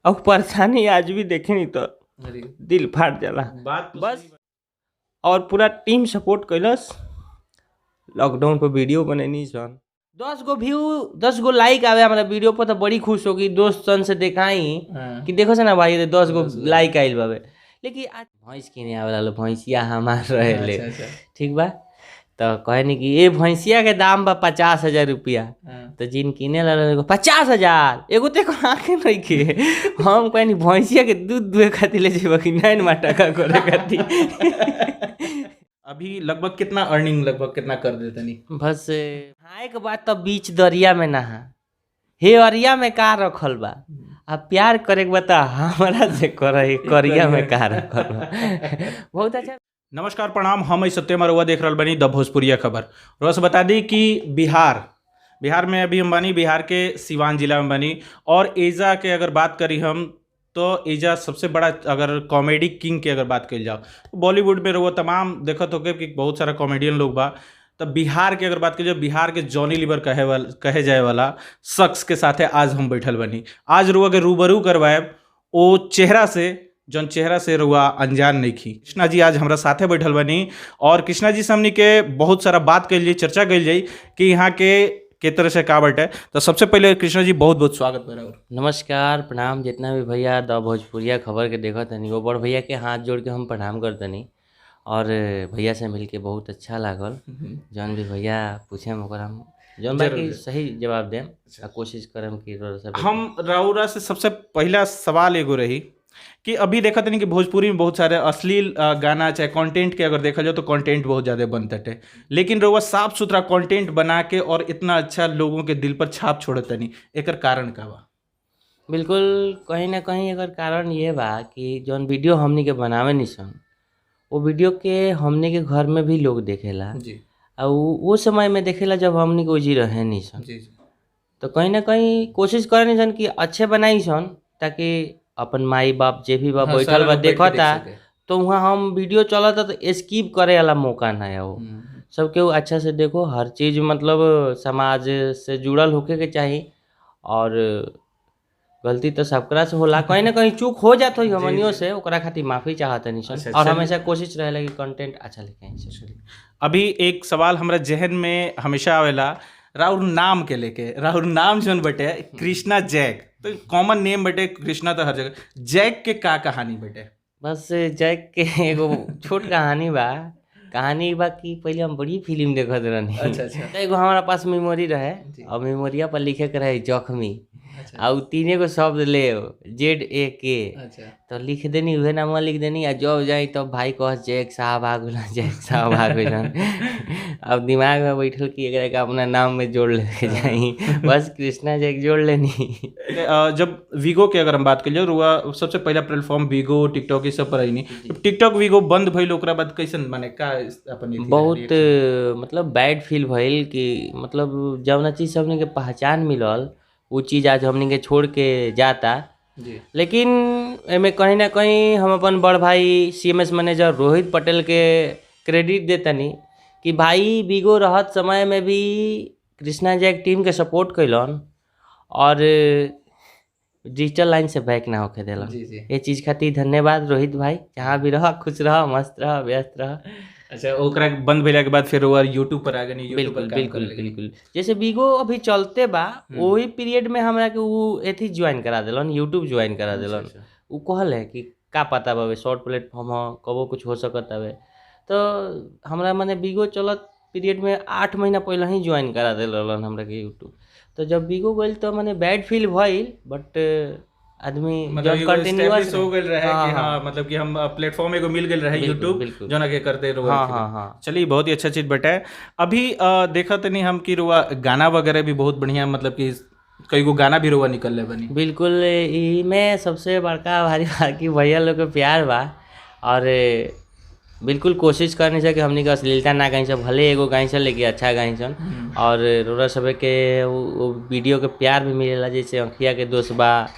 और परेशानी आज भी देखे नहीं तो दिल फाट जाला बात बस। और पूरा टीम सपोर्ट कैलस। लॉकडाउन पर वीडियो बनैनी सन, 10 गो व्यू 10 गो लाइक आवे हमारा वीडियो पर तो बड़ी खुश हो गई। दोस्त सन से देखाई कि देखो से ना भाई 10 गो लाइक आइल बावे। लेकिन आज भैंस किने आवेला लो, भैंसिया हमार रहेले, ठीक बा। तो कहनी कि ए भैंसिया के दाम बा 50,000 रुपया, तो जिन किने ला 50,000 एगो तो आँखें नहीं के। हम कहनी भैंसिया के दूध दुहे खातिर ले जेबा कि नैन माटा करे खातिर। अभी लगभग कितना अर्निंग लगभग कितना कर देते नहीं? बस खाए के बाद तो बीच दरिया में नहा, हे अरिया में का रखल बा, आ प्यार करे के बता हमरा से करे करिया में का रखल बा। बहुत अच्छा। नमस्कार प्रणाम, हम सत्यम अरुआ देख रहल बनी द भोजपुरिया खबर। रोज बता दी कि बिहार में अभी हम बनी, बिहार के सिवान जिला में बनी। और एजा के अगर बात करी हम तो एजा सबसे बड़ा अगर कॉमेडी किंग के अगर बात कल जाओ बॉलीवुड में रहुआ तमाम देखत होके कि बहुत सारा कॉमेडियन लोग बा। तब बिहार के अगर बात करी जाओ, बिहार के जॉनी लीवर कहे जाए वाला शख्स के साथे आज हम बैठल बनी। आज रुआ के रूबरू करवाएब ओ चेहरा से, जौन चेहरा से रुआ अनजान नहीं खी। कृष्णा जी आज हमारा साथे बैठल बनी और कृष्णा जी से हमनी के बहुत सारा बात कल जाई, चर्चा कल जाई कि यहाँ के तरह से का बटे। तो सबसे पहले कृष्णा जी बहुत बहुत स्वागत बा। नमस्कार प्रणाम। जितना भी भैया द भोजपुरिया खबर के देखत तनी, वो बड़ भैया के हाथ जोड़ के हम प्रणाम करतनी। और भैया से मिलके बहुत अच्छा लागल। जौन भी भैया पूछे ओकरा हम जौन बाकी सही जवाब देम आ कोशिश करम कि हम राउरा से सबसे पहला सवाल एगो रही कि अभी देखा तनी कि भोजपुरी में बहुत सारे अश्लील गाना चाहे कंटेंट के अगर देखा जाए तो कंटेंट बहुत ज़्यादा बनते थे, लेकिन रउआ साफ सुथरा कंटेंट बना के और इतना अच्छा लोगों के दिल पर छाप छोड़त तनी, एकर कारण का बा? बिल्कुल कहीं ना कहीं एकर कारण ये बा कि जौन वीडियो हमनी के बनावे नी सन, वो वीडियो के हमनी के घर में भी लोग देखेला जी, और वो समय में देखेला जब हमनी के ओजी रहे नी सन जी। तो कहीं ना कहीं कोशिश करे नी सन कि अच्छे बनाई सन ताकि अपन माई बाप जे भी बा बैठल बा देखता तो वहाँ हम वीडियो चलता तो स्किप करे वाला मौका ना हो। सब केहू अच्छा से देखो, हर चीज़ मतलब समाज से जुड़ल होके के चाही। और गलती तो सबकरा से होला, कहीं ना कहीं चूक हो जात हो हमनियों से, ओकरा खातिर माफ़ी चाहत नहीं सन। और हमेशा कोशिश रहेला कि कंटेंट अच्छा लेके आई। अभी एक सवाल हमरा जहन में हमेशा आवेला राउर नाम के लेके, राउर नाम जोन बटे कृष्णा जैक, तो कॉमन नेम बटे कृष्णा तो हर जगह, जैक के का कहानी बटे? बस जैक के एगो छोट कहानी बा। कहानी बा कि पहले हम बड़ी फिल्म देखत रहनी। अच्छा। तो एगो हमारा पास मेमोरी रहे और मेमोरिया पर लिखे के रहे जख्मी, और 3 गो शब्द ले ZAK। अच्छा। तो लिख देनी, उहे नाम लिख देनी। आ जब जाई तब भाई कह जैक साहब आ गइलन, जैक साहब आ गइलन। अब दिमाग में बैठल कि एकरा के अपना नाम में जोड़ लेके जाई, बस कृष्णा जैक जोड़ लेनी। जब we go के अगर हम बात करिए, रुआ सबसे पहला प्लेटफॉर्म we go TikTok ये सब पर आई नहीं, टिकटॉक we go बंद भइल ओकरा बाद कैसन माने का अपन बहुत मतलब बैड फील भइल कि मतलब जौना चीज़ हमनी के पहचान मिलल वो चीज़ आज हमनी के छोड़ के जाता जी। लेकिन एमे कहीं ना कहीं हम अपन बड़ भाई CMS manager Rohit Patel के क्रेडिट देतनी कि भाई we go रहत समय में भी कृष्णा जैक टीम के सपोर्ट कैलन और डिजिटल लाइन से बैक ना होके देलन। ये चीज़ खातिर धन्यवाद रोहित भाई। जहाँ भी रह खुश रह, मस्त रह, व्यस्त रह। अच्छा, ओकरा बंद भइला के बाद फिर वो यूट्यूब पर आ गई। बिल्कुल बिल्कुल बिल्कुल। जैसे we go अभी चलते बा, वही पीरियड में हमरा के वो एथी ज्वाइन करा देलन, यूट्यूब ज्वाइन करा देलन। वो कहल है कि का पता बावे शॉर्ट प्लेटफॉर्म हो, कबो कुछ हो सकत हवे। तो हमरा माने we go चलत पीरियड में 8 महीना पहले ही ज्वाइन करा देलन हमरा के यूट्यूब। तो जब we go गइल तो माने बैड फील भइल, बट आदमी मतलब कंटिन्यूअस हो गेल रहे कि हाँ, मतलब कि हम प्लेटफॉर्म एगो मिल गेल रहे यूट्यूब जोना के करते रहो। हाँ हाँ हाँ। चलिए बहुत ही अच्छा चीज़ बटाए। अभी देखत नहीं हम कि रुआ गाना वगैरह भी बहुत बढ़िया, मतलब कि कई गो गाना भी रुआ निकल रहे बनी। बिल्कुल, ई में सबसे बड़का भारी बा कि भैया लोग के प्यार बा। और बिल्कुल कोशिश करनी चाहिए कि हमनी के अश्लीलता ना गाई सब, भले एगो गाई सन लेकिन अच्छा गाई सन। और रोरा सब के वो वीडियो के प्यार भी मिलेला, जैसे अंखिया के दोष बा,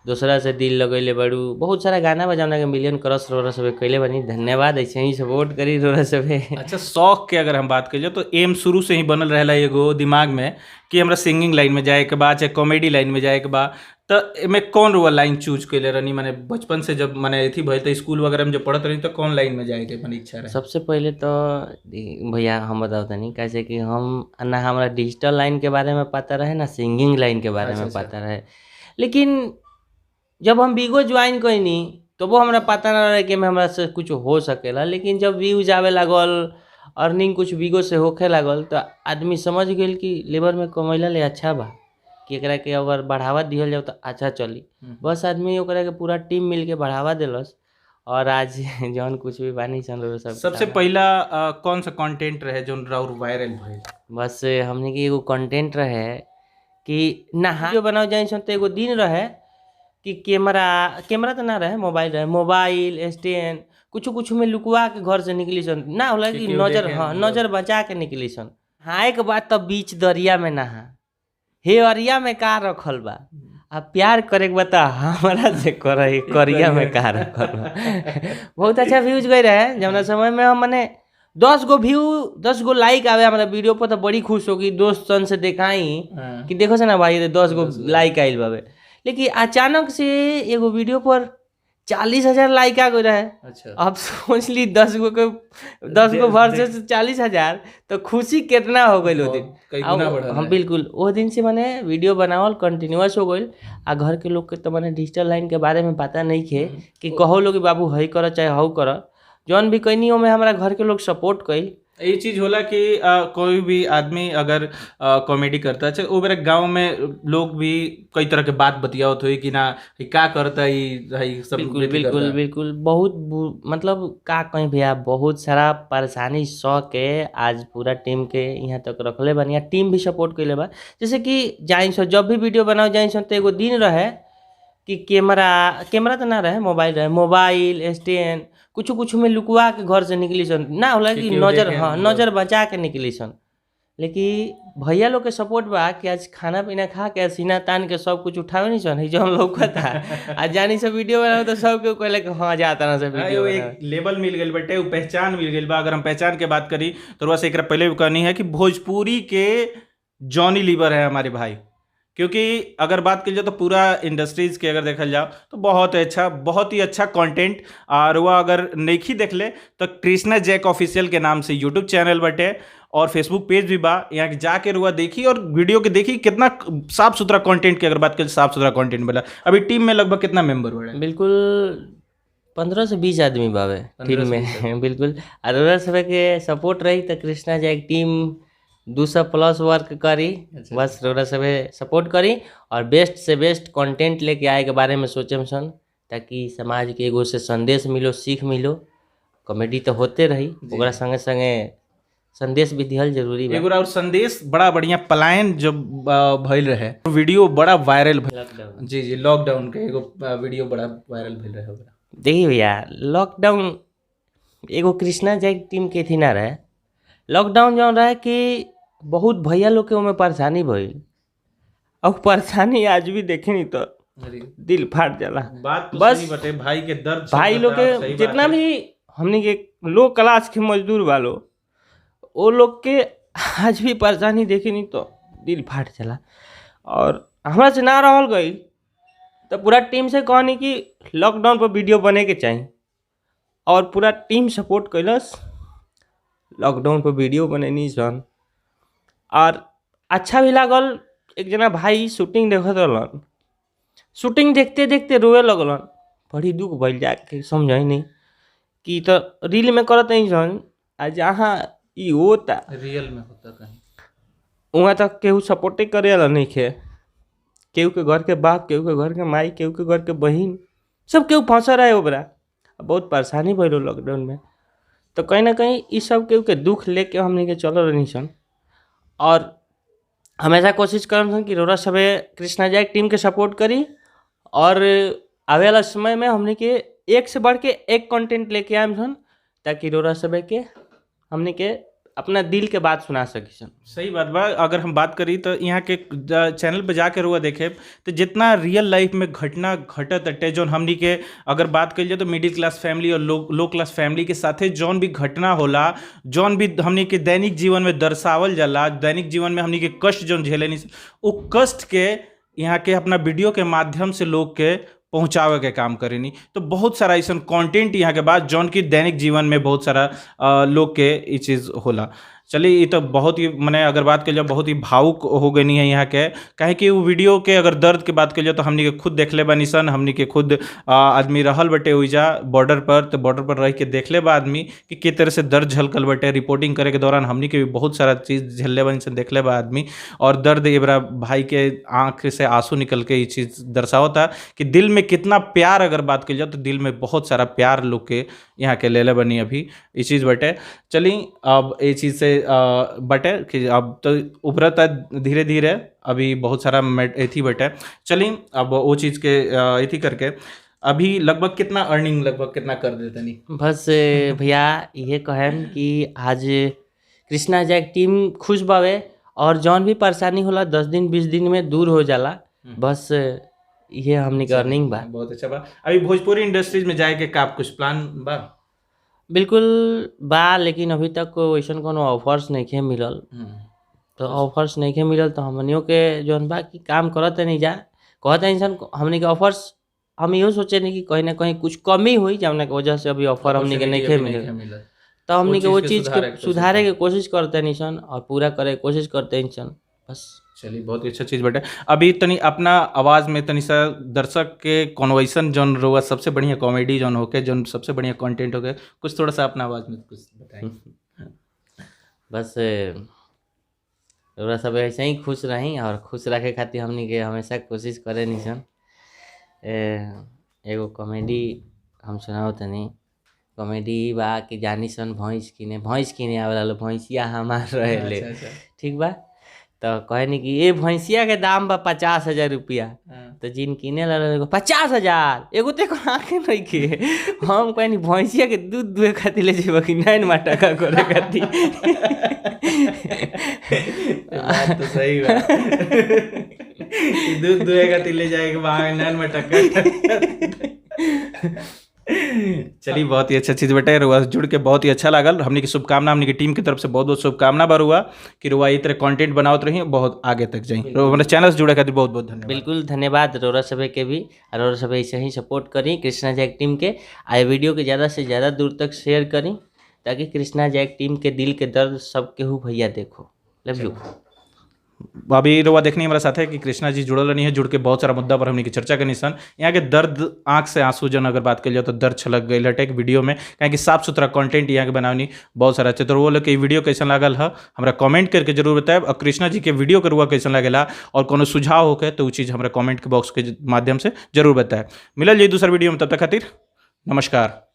दूसरा से दिल लगैले बड़ू, बहुत सारा गाना बजाना के मिलियन क्रॉस रोरा सब कैले बनी। धन्यवाद, ऐसे ही सपोर्ट करी रोरा सब। अच्छा, शौक के अगर हम बात करिए तो एम शुरू से ही बनल रहेला एगो दिमाग में कि हमरा सिंगिंग लाइन में जाए के बा, चाहे कॉमेडी लाइन में जाए के बा, तो एमे कौन रुआ लाइन चूज कैले रहनी? माने बचपन से जब माने अथी भइल तो स्कूल वगैरह में जब पढ़त रही तो कौन लाइन में जाए के माने इच्छा रहे? सबसे पहले तो भैया हम बताओ तनी कैसे कि हम ना हमरा डिजिटल लाइन के बारे में पता रहे ना सिंगिंग लाइन के बारे में पता रहे, लेकिन जब हम बीगो ज्वाइन कैनी तो वो हमरा पता ना रहे कि हमरा से कुछ हो सकेला। लेकिन जब व्यूज आवे लागल, अर्निंग कुछ बीगो से होखे लागल, तो आदमी समझ गेल कि लेबर में कमैला ले अच्छा बा, कि एकरा के अगर बढ़ावा दिहल जाओ तो अच्छा चली। बस आदमी ओकरा के पूरा टीम मिल के बढ़ावा देलस और आज जौन कुछ भी बानी सन सब। सबसे पहला कौन सा कंटेंट रहे जौन राउर वायरल भइल? बस हमने के एगो कंटेंट रहे कि नहा जो बनाओ जाए तो एगो दिन रहे कि कैमरा तो ना रहे, मोबाइल रहे, मोबाइल स्टैंड कुछ कुछ में लुकवा के घर से निकली सन, ना होला कि नजर, हाँ नजर बचा के निकली सन। हाँ एक बात तो बीच दरिया में नहा, हे अरिया में का रखल बा, आ प्यार करे के बता हमरा से करे करिया में का रखल बा। बहुत अच्छा व्यूज गई रहे जौना समय में। हम मने 10 गो व्यू 10 गो लाइक आवे हमारा वीडियो पर तो बड़ी खुश होगी, दोस्त सन से देखाई कि देखो से ना भाई 10 गो लाइक आइल बावे। लेकिन अचानक से एगो वीडियो पर 40,000 लाइक आ गई रहे। अच्छा, अब सोच ली 10 गो के 10 गो वर्सेस 40,000, तो खुशी कितना हो गई वो दिन। हम बिल्कुल वो दिन से मैंने वीडियो बनावल कंटिन्यूअस हो गई। आ घर के लोग के तो मैंने डिजिटल लाइन के बारे में पता नहीं खे कि कहो लोग बाबू हई कर चाहे हऊ कर, जौन भी कैनी ओमे हमारा घर के लोग सपोर्ट कैल। ये चीज़ होला कि कोई भी आदमी अगर कॉमेडी करता है वो मेरे गांव में लोग भी कई तरह के बात बतियावत होई कि ना का करता है सब। बिल्कुल बिल्कुल बिल्कुल, बहुत मतलब का कहीं भैया बहुत सारा परेशानी सह के आज पूरा टीम के यहाँ तक रखले बनिया, टीम भी सपोर्ट कैले बा। जैसे कि जाइन सो जब भी वीडियो बनाओ जाइन सो तो एगो दिन रहे कि कैमरा तो ना रहे, मोबाइल रहे, मोबाइल स्टैंड कुछ कुछ में लुकवा के घर से निकली सन, ना होला कि नजर, हाँ नजर बचा के निकली सन। लेकिन भैया लोग के सपोर्ट बा कि आज खाना पीना खा के सीना तान के सब कुछ उठावे नहीं सन, जो हम लोग था आज जानी सब वीडियो बनाओ तो सब के कहले कि हाँ जाता ना सब वीडियो। एक लेवल मिल गइल बटे, वो पहचान मिल गइल बा। अगर हम पहचान के बात करी तो वैसे एकरा पहले भी कहनी है कि भोजपुरी के जॉनी लीवर है हमारे भाई, क्योंकि अगर बात की जाए तो पूरा इंडस्ट्रीज़ के अगर देखल जाओ तो बहुत अच्छा, बहुत ही अच्छा कंटेंट। और वह अगर नहीं देख ले तो कृष्णा जैक ऑफिशियल के नाम से यूट्यूब चैनल बटे और फेसबुक पेज भी बा, यहाँ जाके रुआ देखी और वीडियो के देखी कितना साफ सुथरा कंटेंट की अगर बात करें साफ सुथरा कंटेंट बोला। अभी टीम में लगभग कितना मेम्बर हुआ है? बिल्कुल 15 से 20 आदमी बावे टीम में। बिल्कुल, और सब के सपोर्ट रही तो कृष्णा जैक टीम 200+ वर्क करी। अच्छा, बस रोरा सब सपोर्ट करी और बेस्ट से बेस्ट कंटेंट लेके आए के बारे में सोचे सन, ताकि समाज के एगो से संदेश मिलो, सीख मिलो। कॉमेडी तो होते रही, ओकरा संगे संगे संदेश भी दिहल जरूरी बा। एगो और संदेश बड़ा बढ़िया पलायन जब भइल रहे वीडियो बड़ा वायरल भइल। जी जी, लॉकडाउन के एगो वीडियो बड़ा वायरल भइल रहे। देखिए भैया, लॉकडाउन एगो कृष्णा जैक टीम के थी ना रहे, लॉकडाउन जौन रहे कि बहुत भैया लोग के ओमे परेशानी भइल और परेशानी आज भी देखे नहीं तो दिल फाट जाला। बात तो बस सही बटे, भाई के दर्द, भाई लोग के जितना भी हमनी के लो क्लास के मजदूर वालो वो लोग के आज भी परेशानी देखे नहीं तो दिल फाट जाला। और हमरा से ना रहल गई तो पूरा टीम से कहनी कि लॉकडाउन पर वीडियो बने के चाहिए और पूरा टीम सपोर्ट कैलस, लॉकडाउन पर वीडियो बनेनी सन और अच्छा भी लागल। एक जना भाई शूटिंग देखत रहलन, शूटिंग देखते देखते रोए लगलन, बड़ी दुख भइल जाके समझ नहीं कि तो रील में करत नहीं सन आ जहाँ ई होता रियल में होता कहीं वहाँ तक केहू सपोर्टे करे वाला नहीं खे। केहू के घर के बाप, केहू के घर के माई, केहू के घर के बहिन, सब केहू फंसा रहे ओकरा। बहुत परेशानी भइल लॉकडाउन में। तो कहीं ना कहीं ई सब केहू के दुख लेके हमनी के चल रही सन और हमेशा कोशिश करम सन कि रोरा सबे कृष्णा जैक टीम के सपोर्ट करी और आवे वाला समय में हमनी के एक से बढ़ के एक कंटेंट लेके आएम सन, ताकि रोरा सबे के हमनी के अपना दिल के बात सुना सकी सन। सही बात बा। अगर हम बात करी तो यहाँ के चैनल पे जाके रुआ देखे तो जितना रियल लाइफ में घटना घटत अटे, जौन हमनी के अगर बात करी जाए तो मिडिल क्लास फैमिली और लो लो क्लास फैमिली के साथे जौन भी घटना होला, जौन भी हमनी के दैनिक जीवन में दर्शावल जाला, दैनिक जीवन में हमनी के कष्ट जौन झेले, उ कष्ट के यहाँ के अपना वीडियो के माध्यम से लोग के पहुँचावे के काम करेनी। तो बहुत सारा ऐसा कंटेंट यहाँ के बाद जौन की दैनिक जीवन में बहुत सारा लोग के ये चीज़ होला। चलिए, ये तो बहुत ही मने अगर बात कल जाए बहुत ही भावुक हो गई है यहाँ के, काहे कि वो वीडियो के अगर दर्द के बात कल जाए तो हमनी के खुद देखले बानी सन, हमनी के खुद आदमी रहल बटे ओइजा बॉर्डर पर, तो बॉर्डर पर रह के देखले बा आदमी कि के तरह से दर्द झलकल बटे। रिपोर्टिंग करे के दौरान हमनी के भी बहुत सारा चीज़ झेलले बानी सन, देखले बा आदमी, और दर्द एबरा भाई के आँख से आंसू निकल के ये चीज़ दर्शावता कि दिल में कितना प्यार, अगर बात कल जाए तो दिल में बहुत सारा प्यार लोग के यहाँ के लेले बनी अभी ये चीज़ बटे। चली अब ये चीज़ से बटे कि अब तो उभरता धीरे धीरे, अभी बहुत सारा एथी बटे। चली अब वो चीज़ के एथी करके अभी लगभग कितना अर्निंग लगभग कितना कर देते नहीं? बस भैया ये कहें कि आज कृष्णा जैक टीम खुश बावे और जौन भी परेशानी होला 10 दिन 20 दिन में दूर हो जाला, बस ये हमनी के अर्निंग बा। बहुत अच्छा बा। अभी भोजपुरी इंडस्ट्रीज में जाए के का कुछ प्लान बा? बिल्कुल बा, लेकिन अभी तक वैसन कोनो ऑफर्स नहीं मिलल। तो ऑफर्स नहीं मिलल तो हमनियों के जौन बा कि काम करत नहीं जा कहत इंसान हमनी के ऑफर्स, हम इहो सोचे नहीं कि कहीं ना कहीं कुछ कमी हुई जौना के वजह से अभी ऑफर हमनी के नहीं मिलल, तो हमनी के वो चीज़ के सुधारे के कोशिश करते नहीं सन और पूरा करे के कोशिश करते नहीं सन, बस। चलिए, बहुत ही अच्छा चीज़ बटे। अभी तनी अपना आवाज़ में तनी सा दर्शक के कॉन्वर्सेशन जौन रहुआ सबसे बढ़िया कॉमेडी जौन होके, जौन सबसे बढ़िया कंटेंट होके, कुछ थोड़ा सा अपना आवाज़ में कुछ बताएं। बस रउआ सब ऐसे ही खुश रही और खुश रखे खातिर हमनी के हमेशा कोशिश करे नहीं सन। एगो कॉमेडी हम सुनाओ तनी, कॉमेडी बा कि जानी सन भैंस किने, भैंस किने आवेला लोग, भैंसिया हमार रहेले, ठीक बा। तो कहनी कि ये भैंसिया के दाम बा 50,000 रुपया, तो जिन किने ला 50,000 एगो तो आँखें नहीं के, हम कहनी भैंसिया के दूध दुहे खातिर ले जेबा कि नैन मा टका करे खातिर। बात तो सही बा, दूध दुहे खातिर ले जाएगा वहाँ नैन मा टका। चलिए, बहुत ही अच्छा चीज़ बटे, रुआ जुड़ के बहुत ही अच्छा लागल। हमनी के शुभकामना, हमनी के टीम की तरफ से बहुत बहुत शुभकामना बा रुआ कि रुआ ई तरह कंटेंट बनावत रही, बहुत आगे तक जाई। हमारे चैनल से जुड़े खातिर बहुत बहुत धन्यवाद। बिल्कुल धन्यवाद रउरा सभे के भी, और रउरा सभे ऐसे ही सपोर्ट करी कृष्णा जैक टीम के, आ वीडियो के ज़्यादा से ज़्यादा दूर तक शेयर करी ताकि कृष्णा जैक टीम के दिल के दर्द सब केहू भैया देखो। Love you. अभी रुआ देखनी हमारे साथ है कि कृष्णा जी जुड़ल रही है, जुड़ के बहुत सारा मुद्दा पर हमने की चर्चा करनी सन। यहाँ के दर्द आँख से आंसू जन अगर बात कर जाए तो दर्द छलक गई हटे एक वीडियो में, काहे कि साफ सुथरा कंटेंट यहाँ के बनावनी बहुत सारा अच्छा। तो वो लोग के वीडियो कैसन लागल है हमरा कमेंट करके जरूर बताएब, और कृष्णा जी के वीडियो के रुआ कैसन लागेला और कोनो सुझाव होके तो वो चीज़ हमरा कमेंट के बॉक्स के माध्यम से जरूर बताएब। मिलल जी दूसरा वीडियो में, तब तक खातिर नमस्कार।